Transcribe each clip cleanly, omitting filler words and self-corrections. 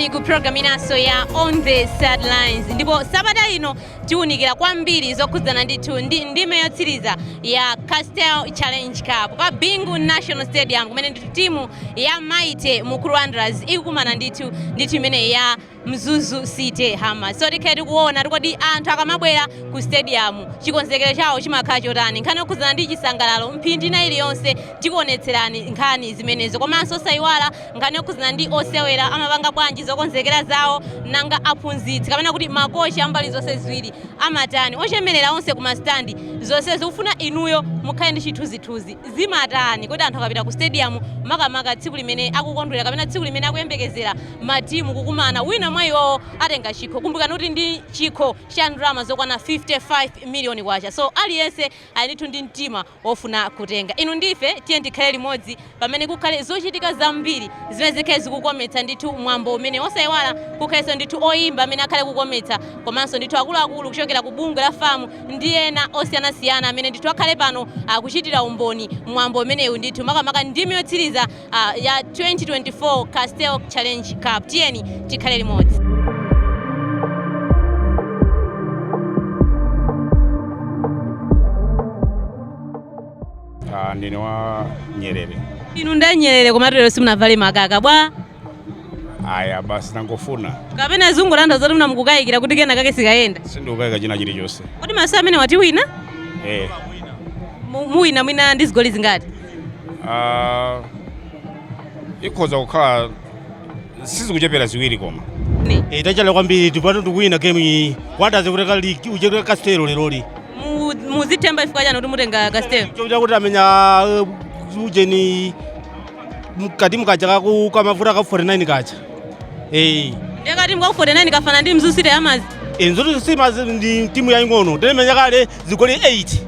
Tikulandireni ku program inanso ya On The Sidelines, ndipo sabata ino tiwunikira kwambiri zokhudzana ndithu ndi ndime yotsiriza ya Castel Challenge Cup pa Bingu National Stadium, kumene ndithu timu ya Mighty Mukuru Wanderers ikukumana ndithu ndi timu imeneyi ya Mzuzu City Hammers. So tikhale tikuona kodi anthu akamabwera ku stadium chikonzekero chawo chimakhala chotani, nkhani yokhudzana ndi chisangalalo mphindi ina iliyonse tikuonetserani nkhani zimenezo, komanso osayiwala nkhani yokhudzana ndi osewera amapanga bwanji zokonzekera zawo, nanga aphunzitsi kapena kuti makochi ambali zonse ziwiri amatani, ochemerera onse kuma stand, zonse zikufuna inuyo mukhale ndi chithunzithunzi zimatani, kodi anthu akapita ku stadium makamaka tsiku limene akukondwera kapena tsiku limene akuyembekezera matimu kukumana, wina mwa iwowo atenga chikho. Kumbukani kuti ndi chikho cha ndalama zokwana 55 miliyoni kwacha, so aliyense ali ndithu ndi mtima wofuna kutenga. Inu ndife tiye tikhale limodzi pamene kukhale zochitika zambiri zimene zikhale zikukometsa ndithu mwambo umene, osayiwala kukhalenso ndithu oyimba amene akhale kukometsa, komanso ndithu akuluakulu kuchokera ku bungwe la FAM ndi ena osiyanasiyana amene ndithu akhale pano akuchitira umboni mwambo umenewu ndithu makamaka ndime yotsiriza ya 2024 Castel Challenge Cup. Tiyeni tikhale limodzi. Ah, ndine wa Nyerere. Inu nda Nyerere, koma lero simunavale makaka bwa? Aya, basi nangofuna. Kapena zungu landa zoti munamukukayikira kuti kena kake sikayenda? Sindikukayika china chilichonse. Kodi maso amene watiwina? Eh. Muwina mwina ndi zigoli zingati? Ah, ikhoza kukhala sizikuchepera ziwiri koma. Eh, tachala kwambiri, tipatu tikuwina game iyi. Wanderers kuteka league ucheka Castel leroli. Muzithemba chifukwa chani kuti mutenga Castel? Chokuti kuti amenya ujeni mkati mkaja kaku kamavuta ka 49 kacha. Eh. Ndiye kati mka 49 kafana ndi Mzuzu City Hammers. Eh, Mzuzu City Hammers ndi timu yaying'ono. Tinemenya kale zigoli 8.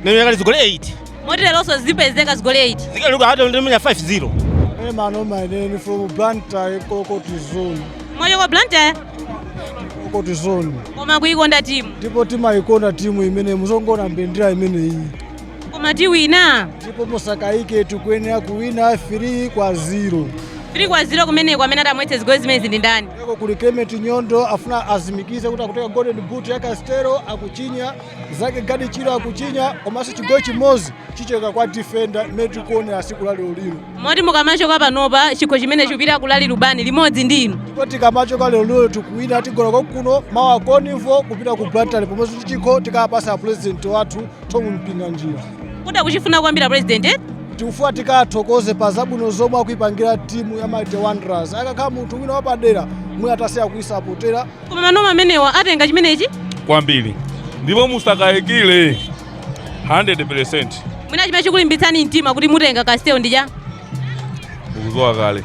Nemenya kale zigoli 8. Moti leronso zipezeka zigoli 8. Zigoli hata ndimenya 5-0. Manoma ineni from Blantyre, Kokoti Zone. Mwachoka Blantyre? Kokoti Zone. Koma kuikonda timu. Ndipo timayikonda timu imene muzongona mbendera imeneyi. Koma tiwina. Ndipo musakayike, tikuyenera kuwina 3-0. 3-0 kumeneko, amene atamwetse zigoli zimenezi ndi ndani? Eko kuli Clement Nyondo afuna azimikize kuti akutenga golden boot ya Castel, akuchinya zake Gadi Chiro akuchinya, komanso chigoli chimodzi chichoka kwa defender imene tikuonera siku la lero lino. Moti mukamachoka panopa chikho chimene chipita kulali lubani limodzi ndi inu. Ndipo tikamachoka lero lino tikuwina, tigola kuno mawa Conivo kupita ku Blantyre pomwenso chikho tikapasa president wathu Tom Mpinganjira. Kuda kuchifuna kwambiri president, eh? Tikufuna tikathokoze pa zabwino zomwe akuipangira timu ya Mighty Wanderers. Akakhala munthu wina wapadera mwe atasiya kuisapotera. Koma manoma amenewa atenga chimenechi? Kwambiri. Ndipo musakayikire 100%. Mwina chimene chikulimbitsani mtima kuti mutenga Castel ndi cha? Mukuzowa kale.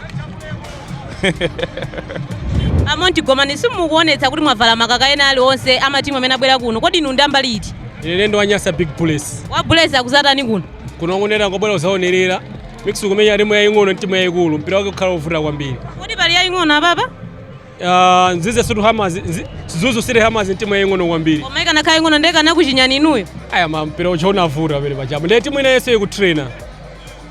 Amonti Gomani, simukuonetsa kuti mwavala makaka ena aliwonse amatimu amene abwera kuno. Kodi inu ndamba liti? Ine ndi wa Nyasa Big Bullets. Wa Bullets akuzatani kuno? Kuno ngonera ngobwera uzaonerera. Mix kumenya timu yaying'ono ndi timu yayikulu, mpira wake kukhala wovuta kwambiri. Kodi pali yaying'ono apapa? Mzuzu City Hammers, Mzuzu City Hammers ndi timu yaying'ono kwambiri. Koma ikanakhala yaying'ono ndiye kanakuchinyani inuyo. Aya, ma mpira ucho unavuta pamene pachapo. Ndiye timu ina yense ikutrainer.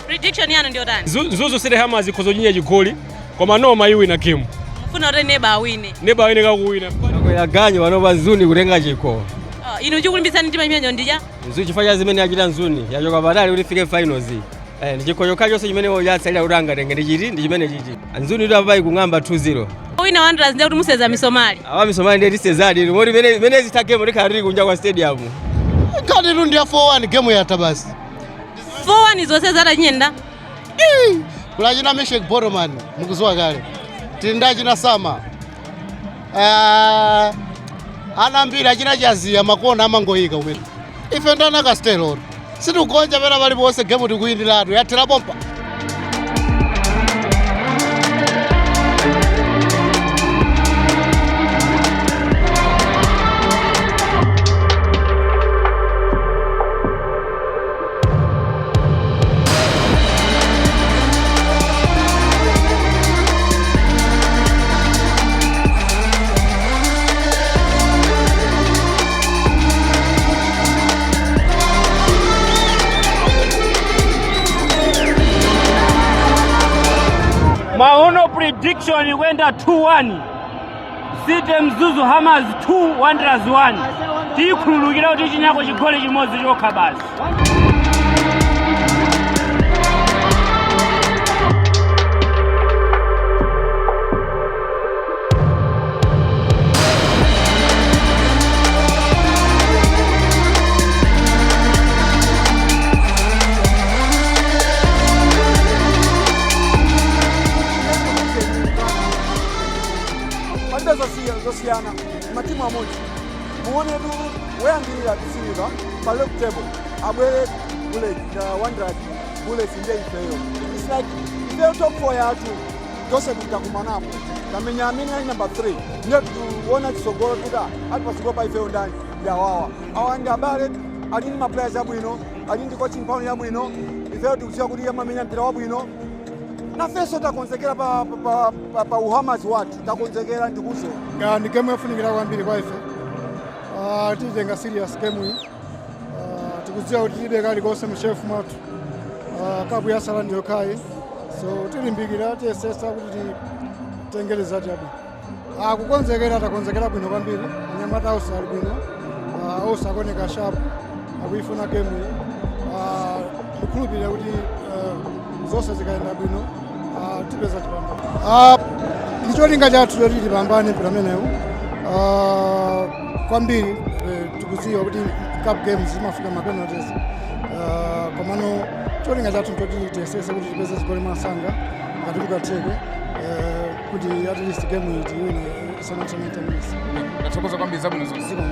Prediction yanu ndiyo tani? Mzuzu City Hammers ikhoza kuchinya chigoli, koma noma iwina game. Mufuna kuti neba awine. Neba awine kakuwina. Kwera ganyo panopa Mzuni kutenga chikho. Inu chikulimbitsani mtima chimenecho ndi cha? Mzuni chifukwa cha zimene achita Mzuni, yachoka patali kuti ifike finals. Ndi chikho chokha chonse chimene chatsalira kuti angatenge ndi chiti, ndi chimene chichi. Mzuni ndi apayi kung'amba 2-0. Wina Wanderers ndiye kuti museza misomali. Awa misomali ndiye tisezadi, moti mene zitha game tikhala tili kunja kwa stadium. Nkhani tu ndi ya 4-1 game yatha basi. 4-1 zonse zatachinyenda. Kula china Meshek Botoman mukuziwa kale. Tili ndi achina Sama. Ana ambiri achina Chaziya makona amangoyika kumene. Ife ndana Castel. Situgonja pena paliponse game tikuyindiratu yathera pompa. Maono prediction kwenda 2-1. City Mzuzu Hammers 2, Wanderers 1. Tikhululukira kuti chinyako chigoli chimodzi chokha basi. Palibe zosiyana, matimu amodzi. Muonetu woyambirira Silver pa log table, abwere Bullet, Wanderers, Bullets ndiye ifeyo. It's like ifeyo top 4 yathu tonse tikakumanapo, tamenya amene ali number 3, ndiye tikuona chitsogolo kuti ati patsogolo pa ifeyo ndani? Ndi awawa. Awa ndi abale, ali ndi maplayers abwino, ali ndi coaching power yabwino. Ifeyo tikudziwa kuti amamenya mpira wabwino. Nafenso takonzekera pa uHammers wathu, takonzekera ndikuze. Ndi game yofunikira kwambiri kwa ife. Titenga serious game iyi. Tikudziwa kuti tilibe kalikonse mu shelf mwathu. Cup yasala ndiyo yokhayi, so tilimbikira, tiyesesa kuti titenge result yabwino. Kukonzekera takonzekera bwino kwambiri. Anyamata onse ali bwino, onse akuoneka sharp, akuifuna game iyi. Ndikukhulupirira kuti zonse zikayenda bwino, tipeza chipambano. Ndicholinga chathu choti tipambane mpira umenewu. Kwambiri tikudziwa kuti cup games zimafika ma penalties, komano cholinga chathu nchoti tiyesese kuti tipeze zigoli mwansanga ngati kungatheke, kuti at least game iyi tiwine isanathe 90 minutes. Ndathokoza kwambiri, zabwino zonse. Zikomo.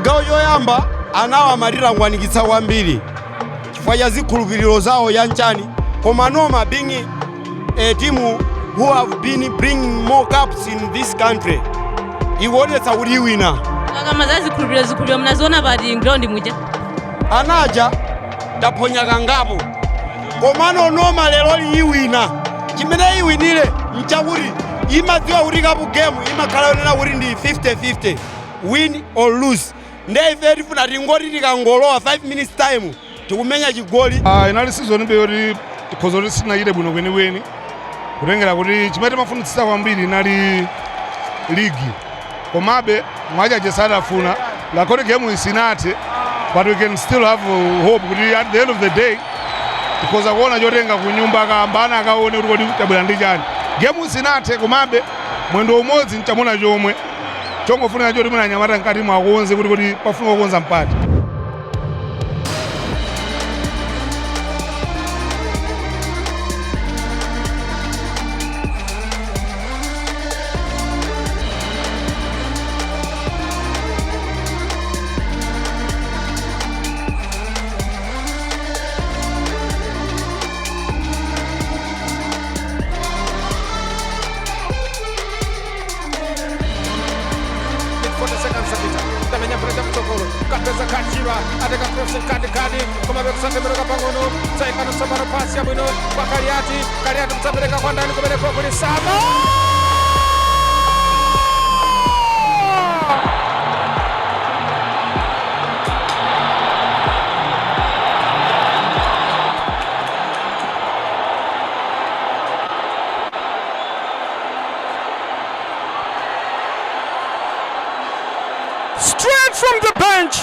Chigawo choyamba anawo amatilangwanikitsa kwambiri chifukwa cha zikhulupiriro zawo yanchani, koma Noma being a team who have been bringing more cups in this country, ikuonetsa kuti iwina. Kama za zikhulupiriro, zikhulupiriro mnaziona pati ground muja? Anaja taphonya kangapo, komano Noma lero iwina. Chimene iwinire nchakuti imadziwa kuti cup game imakhala yonena kuti ndi 50-50, win or lose. Nde ife tifuna tingoti tikangolowa 5 minutes time tikumenya chigoli. Ah, inali season ibe yoti tikhoza kuti sitinachite bwino kwenikweni, kutengera kuti chimene timafunitsitsa kwambiri inali ligi. Komabe mwachache sadafuna lakoti game isinathe, but we can still have hope kuti at the end of the day tikhoza kuona chotenga kunyumba, kambana akaone kuti kodi tabwera ndi chani. Game isinathe, komabe mwendo umodzi nchamuna chomwe chongofunika choti mwina anyamata mkati mwakonze kuti kodi pafunika kukonza mpati. 40 seconds zapita, tamenya mpira chamtsogolo, kapeza kachira ateka cross kati kati, koma bekusatemberuka pang'ono, tsaikano tsopano pasi yabwino kwa Kaliati. Kaliati kutsapereka kwa ndani kumeneko kuli Sama. Straight from the bench,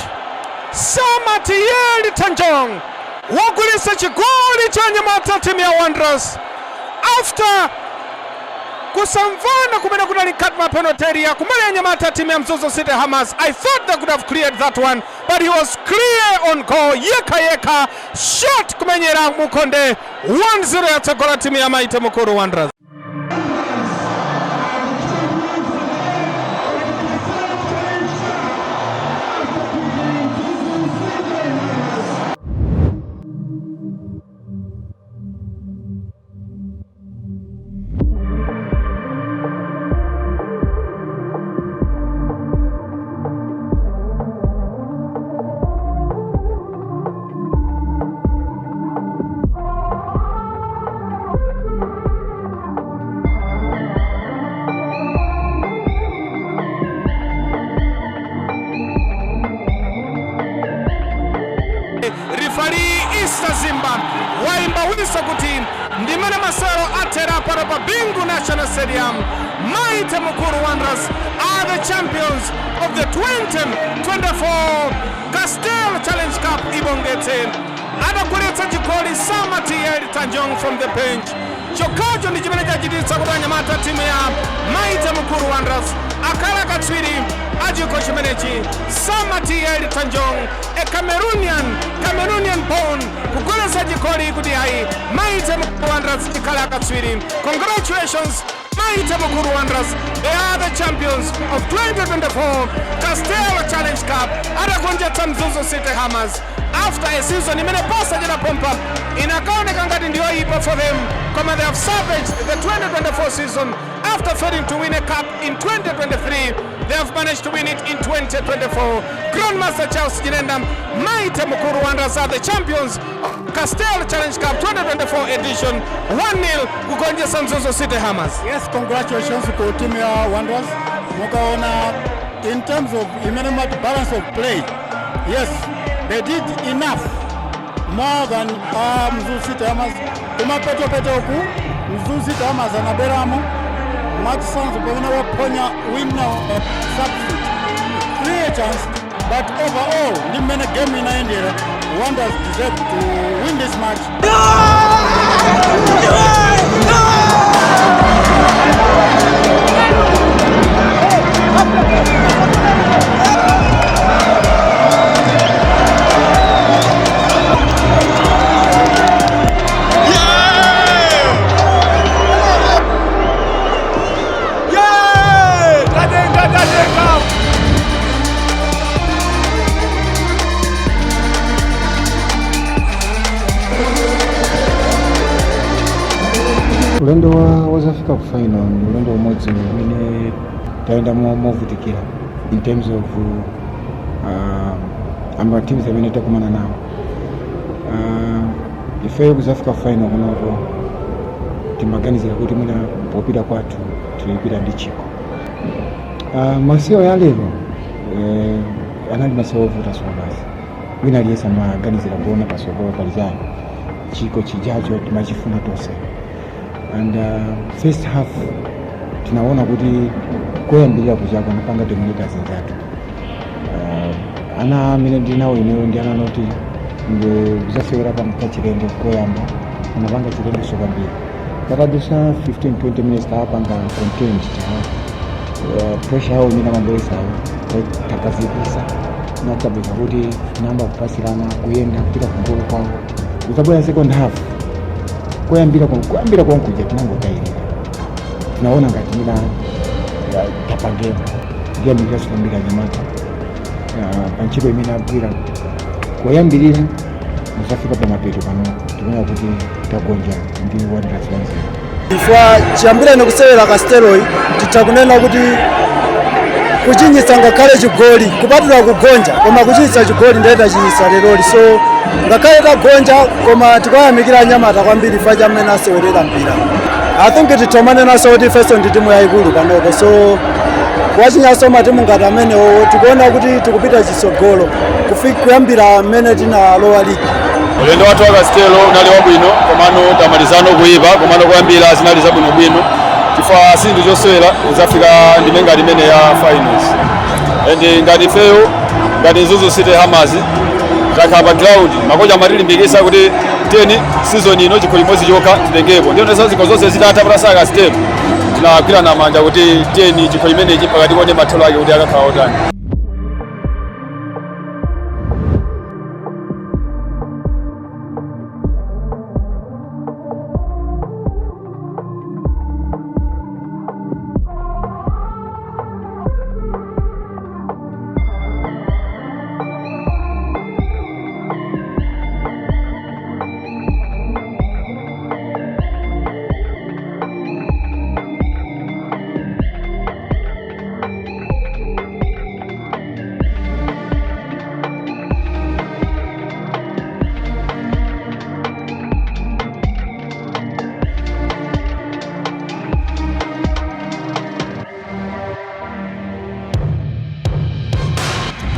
Samatiel Tanjong wagulisa chigoli cha nyamata timu ya Wanderers after kusamvana kumene kunali mkati mwa penalty area kumene anyamata timu ya Mzuzu City Hammers. I thought they could have cleared that one, but he was clear on goal, yekha yekha, shot kumenyera mukhonde. 1-0 yatsogola timu ya Mighty Mukuru Wanderers. Referee Easter Zimba waimba wisa kuti ndimene masewero athera pano pa Bingu National Stadium. Mighty Mukuru Wanderers are the champions of the 2024 Castel Challenge Cup. Ibongetse adagulitsa chigoli Samatiel Tanjong from the bench. Chokhacho ndi chimene chachititsa kuti anyamata timu ya Mighty Mukuru Wanderers akhala akatswiri achikho chimenechi. Samatiel Tanjong, a Cameroonian born, kugolesa chigoli kuti ayi, Mighty Mukuru Wanderers ikhale akatswiri. Congratulations, Mighty Mukuru Wanderers, they are the champions of 2024 Castel Challenge Cup, adagonjetsa Mzuzu City Hammers after a season imene posachedwa pompa inakaoneka ngati ndiyoyipa for them, koma they have salvaged the 2024 season. After failing to win a cup in 2023, they have managed to win it in 2024. Grandmaster Charles Jinenda, Mighty Mukuru Wanderers are the champions of Castel Challenge Cup 2024 edition, 1-0 kugonjetsa Mzuzu City Hammers. Yes, congratulations ku team ya Wanderers. Mukaona in terms of imene mati balance of play, yes, they did enough, more than Mzuzu City Hammers. Kumapetopeto uku Mzuzu City Hammers anabweramo, mwachitsanzo pamene waphonya winner substitute, clear chance, but overall ndi mmene game inayendera, Wanderers deserve to win this match. Yeah! Tadenga, tadenga! final ndi ulendo umodzi umene tayenda movutikira in terms of ama teams amene takumana nawo. Ifeyo kuzafika final kunoko, timaganizira kuti mwina popita kwathu tilipita ndi chikho. Masewero ya lero anali masewero ovuta basi. Wina aliyense amaganizira kuona pasogolo pali chani, chikho chijacho timachifuna tonse. And first half tinaona kuti koyambirira kuchako anapanga dominate anzathu. Ana amene ndinawo ineyo ndi ana anoti kuzasewera pachilendo koyamba anapanga chilendo so kwambiri. Patadutsa 15 20 minutes taapanga content ta pressure yawo imene amabweresayo takazipisa, natabika kuti tinayamba kupasirana, kuyenda kupita kugolo kwawo. Kuzabwera second half, kuyambira konkuja tinangotayirira. Tinaona ngati mina tapangemo. Ndiyambiriranso kwambiri anyamata pa ntchito imene agwira koyambirira muzafika pamapeto pano, tikuona kuti tagonja ndi Wanderers 1-0. Chifukwa chiyambireni kusewera Castelloyi, titha kunena kuti kuchinyitsa ngakhale chigoli, kupatula kugonja, koma kuchinyitsa chigoli ndiye tachinyitsa leroli. So ngakhale tagonja, koma tikayamikira anyamata kwambiri chifukwa cha mmene asewerera mpira. I think tithomanenaso kuti ifenso ndi timu yayikulu panopo, so kuwachinyanso matimu ngati amenewo, tikuona kuti tikupita chitsogolo kuyambira mmene tinalowa ligi. Ulendo wathu wa Castello unali wabwino, komano tamalizano kuyipa, komano kuyambira zinali zabwinobwino, chifukwa sinthu chosewera uzafika ndime ngati imene ya finals. And ngati ifeyo ngati Mzuzu City Hammers takhala pa ground, makocha amatilimbikitsa kuti teni season ino chikho chimodzi chokha titengepo. Ndiyo ndesa zikho zonse zitatha, patasaka Castello, tinagwirana manja kuti teni chikho chimenechi pakati kuone mathelo ake kuti akakhala otani.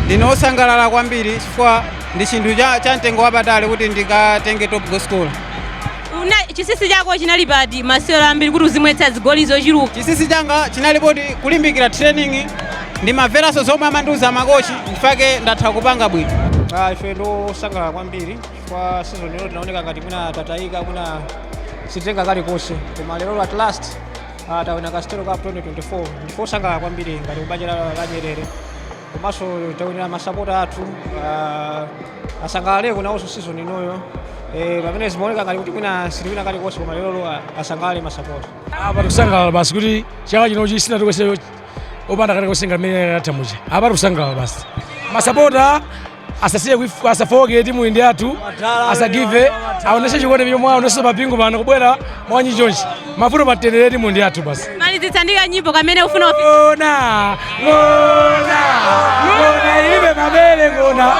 Ndine osangalala kwambiri chifukwa ndi chinthu cha mtengo wapatali kuti ndikatenge top goal scorer. Una chinsinsi chako chinali pati masewero ambiri kuti uzimwetsa zigoli zochuluka? Chinsinsi changa chinali poti kulimbikira training, ndimamveranso zomwe amandiuza makochi, ndifake ndatha kupanga bwino. Ife ndosangalala kwambiri chifukwa season ino tinaoneka ngati mwina tatayika, mwina sitenga kalikonse, koma lero at last tawina Castel Cup 2024. Ndife osangalala kwambiri ngati kubanja la Nyerere, komanso tawinira masapota athu, asangalaleko nawonso season inoyo, pamene zimaoneka ngati kuti mwina sitiwina kalikonse, koma lero asangalale masapota. Apa tikusangalala basi kuti chaka chinochi sinatikwese opanda kalikonse ngati mmene atha muja. Apa tikusangalala basi. Masapota asasiye, asafoke, timu ndi athu, asagive, aoneshe chikondi chomwe aoneshe mapingo pano kubwera mwanyi chonchi mavuto patenere, timu ndi athu basi. Malizitsa ndi kanyimbo kamene ufuna. Ng'ona, ng'ona, ng'ona ilibe mabele, ng'ona.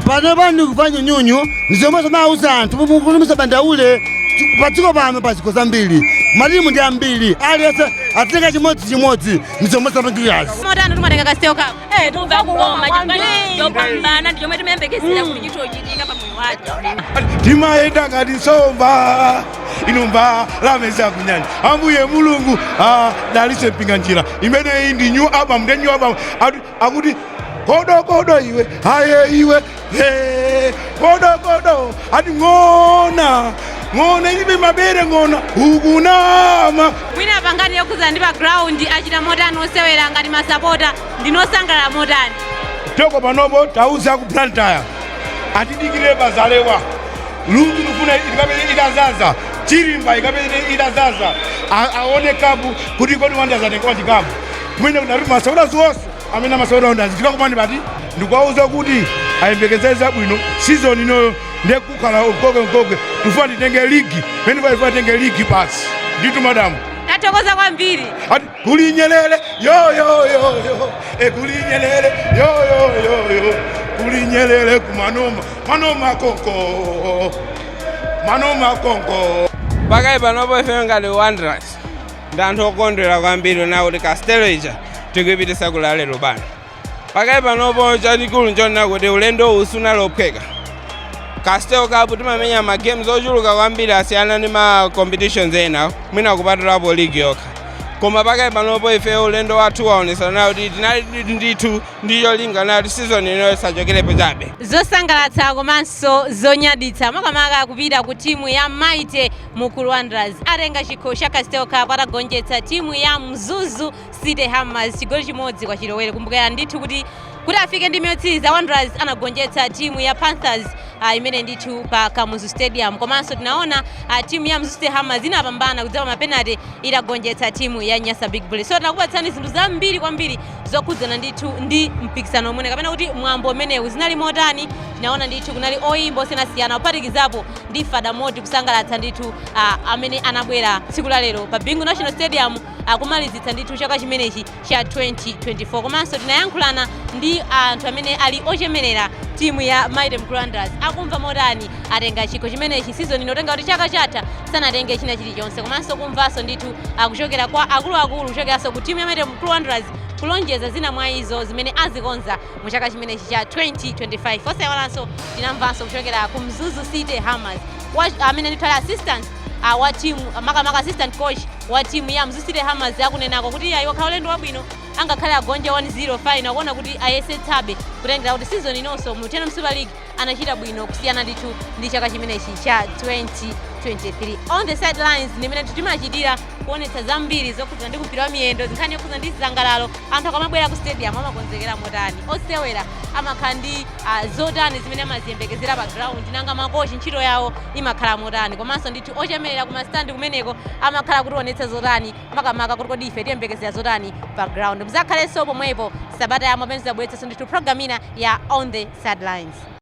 Pano pano kuva nyunyunyu nizomwe zomauza anthu kuti musadandaule padziko pano, paziko zambiri, matimu ndi ambiri, aliyense atenga chimodzi chimodzi, nizomwe zapangirazi. Motani timatenga Castel Cup? Eh, tumva kukoma chifukwa chopambana ndi chomwe timayembekezera kuti chitochitika pa moyo wathu. Timayenda ngati nsomba inumba lameza kunyanja. Ambuye Mulungu adalitse mpinga njira imeneyi. Ndi new album, ndi new album. Akuti kodokodo iwe haye iwe he kodokodo ati ng'ona, ng'ona ilibe mabere, ng'ona ukunama. Mwina pangani yokhudzana ndi pa ground, achita motani osewera? Ngati masapota ndinosangalala motani? Toko panopo tauza ku Blantyre atidikire bazalewa lungu lufuna ikapene itazaza chirimba, ikapene itazaza, aone cup kuti kodi Wanderers atengewa chikapu kumene kunati masewera zonse amene amasewera Wanderers tikakumani pati. Ndikuwauza kuti ayembekezere zabwino season inoyo. Ndiye kukhala mkoke mkoke, tufuna titenge ligi pene pali, titenge ligi basi. Nditu madamu. Tathokoza kwambiri. Ati kulinyelele yo yo yo yo, e kulinyelele yo yo yo yo, kulinyelele kumanoma manoma konko manoma konko. Pakali panopo ife ngati Wanderers ndi anthu okondwera kwambiri na kuti Castel ija tikuyipitisa kulalero bana. Pakali panopo chachikulu nchonena kuti ulendo uwu sunali ophweka. Castel Cup timamenya ma games ochuluka kwambiri asiyana ndi ma competitions ena, mwina kupatulapo league yokha. Koma pakali panopo ife ulendo wathu waonesana kuti tinali ndithu ndi cholinga kuti season ino isachokerepo chabe. Zosangalatsa komanso zonyaditsa, makamaka kupita ku timu ya Mighty Mukuru Wanderers. Atenga chikho cha Castel Cup atagonjetsa timu ya Mzuzu City Hammers chigoli 1-0. Kumbukira ndithu kuti afike ndi yotsiriza, Wanderers anagonjetsa timu ya Panthers imene ndithu pa Kamuzu Stadium. Komanso tinaona timu ya Mzuzu City Hammers inapambana kudzera mapenalty itagonjetsa timu ya Nyasa Big Bullets. So tinakupatsani zinthu zambiri kwambiri zokhudzana ndithu ndi mpikisano umene, kapena kuti mwambo umenewu, zinali motani. Tinaona ndithu kunali oyimba osiyanasiyana, kuphatikizapo ndi Fadamoti, kusangalatsa ndithu amene anabwera tsiku la lero pa Bingu National Stadium, akumalizitsa ndithu chaka chimenechi cha 2024. Komanso tinayankhulana ndi anthu amene ali ochemerera timu ya Mighty Mukuru Wanderers, akumva motani atenga chikho chimenechi season ino, tenga kuti chaka chatha sanatenge china chilichonse. Komanso kumvanso ndithu akuchokera kwa akuluakulu kuchokeranso ku timu ya Mighty Mukuru Wanderers, kulonjeza zina mwa izo zimene azikonza mu chaka chimenechi cha 2025. Osayiwalanso tinamvanso kuchokera ku Mzuzu City Hammers amene ndithu ali assistant wa timu, makamaka assistant coach wa timu ya Mzuzu City Hammers, akunenako kuti iyayi, wakhala ulendo wabwino, angakhale agonja 1-0 final, akuona kuti ayesetsabe kutengera kuti season inonso mu TNM Super League anachita bwino kusiyana ndithu ndi chaka chimenechi cha 2023. On the Sidelines ndimene timachitira kuonetsa zambiri zokhudzana ndi mpira wa miyendo, nkhani yokhudza ndi zisangalalo. Anthu akamabwera ku stadium amakonzekera motani? Osewera amakhala ndi zotani zimene amaziyembekezera pa ground? Nanga makochi ntchito yawo imakhala motani? Komanso ndithu ochemerera ku mastandi kumeneko amakhala kutionetsa zotani, makamaka kuti kodi ife tiyembekezera zotani pa ground? Muzakhalenso pomwepo sabata yamawa pamene tizabweretsanso ndithu program ina ya On the Sidelines.